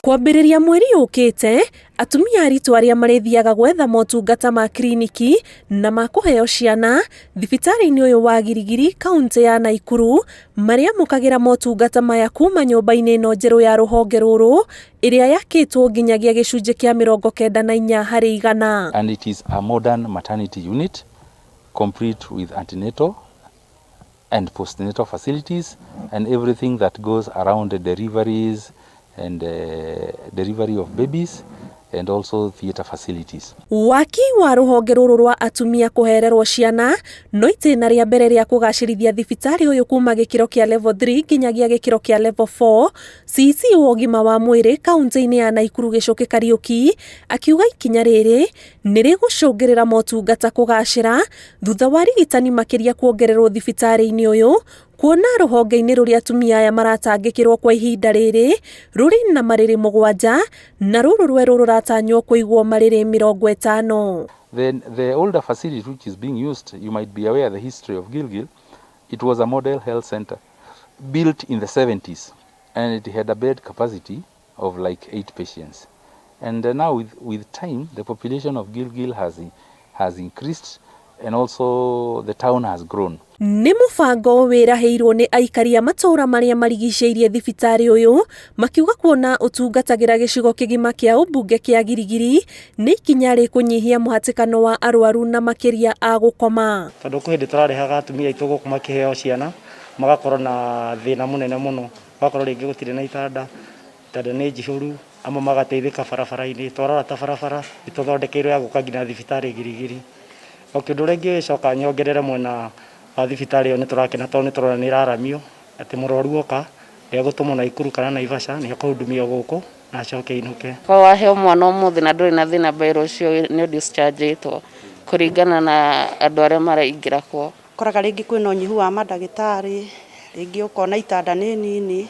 Kwambĩrĩria mweri ũkĩte, atumia aritũ arĩa marĩthiaga gwetha motungata ma kiriniki na ma kũheo ciana thibitarĩ-inĩ ũyũ wa Girigiri kauntĩ ya Naikuru marĩamũkagĩra motungata maya kuma nyũmba-inĩ ĩno njerũ ya rũhonge rũrũ ĩrĩa yakĩtwo nginyagia gĩcunjĩ kĩa 94%. And it is a modern maternity unit complete with antenatal and postnatal facilities and everything that goes around the deliveries and delivery of babies and also theatre facilities. Waki wa rũhonge rũrũ rwa atumia kũhererwo ciana no itĩna rĩa mbere rĩa kũgacĩrithia thibitarĩ ũyũ kuma gĩkĩro kĩa level 3 nginyagia gĩkĩro kĩa level 4. CEC wa ũgima wa mwĩrĩ kaunti-inĩ ya Naikuru Gĩcũkĩ Kariũki akiuga ikinya rĩrĩ nĩ rĩgũcũngĩrĩra motungata kũgacĩra thutha wa arigitani makĩria kuongererwo thibitarĩ-inĩ ũyũ kuona rũhonge-inĩ rũrĩa atumia aya maratangĩkĩrwo kwa ihinda rĩrĩ rũrĩ na marĩrĩ 7 na rũrũ rwerũ rũratanywo kũigwo marĩrĩ 50. Then the older facility which is being used, you might be aware the history of Gilgil, it was a model health center built in the 70s and it had a bed capacity of like 8 patients. And now with time, the population of Gilgil has increased and also the town has grown. Nĩ mũbango wĩrahĩirwo nĩ aikari a matũũra marĩa marigicĩirie thibitarĩ ũyũ makiuga kuona ũtungatagĩra gĩcigo kĩgima kĩa ũmbunge kĩa Girigiri nĩ ikinya rĩkũnyihia mũhatĩkano wa arwaru na makĩria a gũkoma. Tondũ kwĩ hĩndĩ tũrarehaga atumia aitũ gũkũ makĩheo ciana magakorwo na thĩna mũnene mũno, magakorwo rĩngĩ gũtirĩ na itanda, itanda nĩ njihũru, amwe magateithĩka barabara-inĩ, twarora ta barabara ĩtũthondekeirwo ya gũka nginya thibitarĩ Girigiri. O kĩndũ ũrĩa ingĩcoka nyongerere mwena wa thibitarĩ ĩyo nĩ tũrakena tondũ nĩ tũrona nĩ ĩraramio atĩ mũrwaru oka ndegũtũmwo Naikuru kana Naivasha, nĩ ekũhudumio gũkũ na acoke ainũke. Kwa waheo mwana ũmũthĩ na ndũrĩ na thĩna by rũciũ nĩ discharge-ĩtwo kũringana na andũ arĩa maraingĩra kuo. Koraga rĩngĩ kwĩna ũnyihu wa mandagĩtarĩ, rĩngĩ ũkona itanda nĩ nini,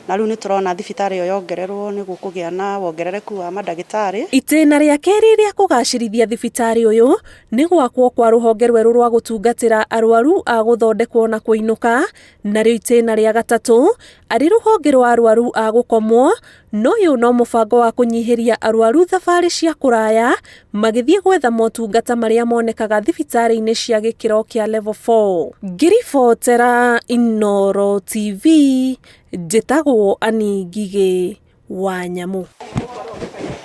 na rĩu nĩ tũrona thibitarĩ ĩyo yongererwo nĩ gũkũgĩa na wongerereku wa mandagĩtarĩ. Itĩna rĩa kerĩ rĩa kũgacĩrithia thibitarĩ ũyũ nĩ gwakwo kwa rũhonge rwerũ rwa gũtungatĩra arwaru a gũthondekwo na kũinũka, narĩo itĩna rĩa gatatũ arĩ rũhonge rwa arwaru a gũkomwo, no ũyũ no mũbango wa kũnyihĩria arwaru thabarĩ cia kũraya magĩthiĩ gwetha motungata marĩa monekaga thibitarĩ-inĩ cia gĩkĩro kĩa level 4. Ngĩribotera Inooro TV, njĩtagwo Annie Ngigĩ wa Nyamu.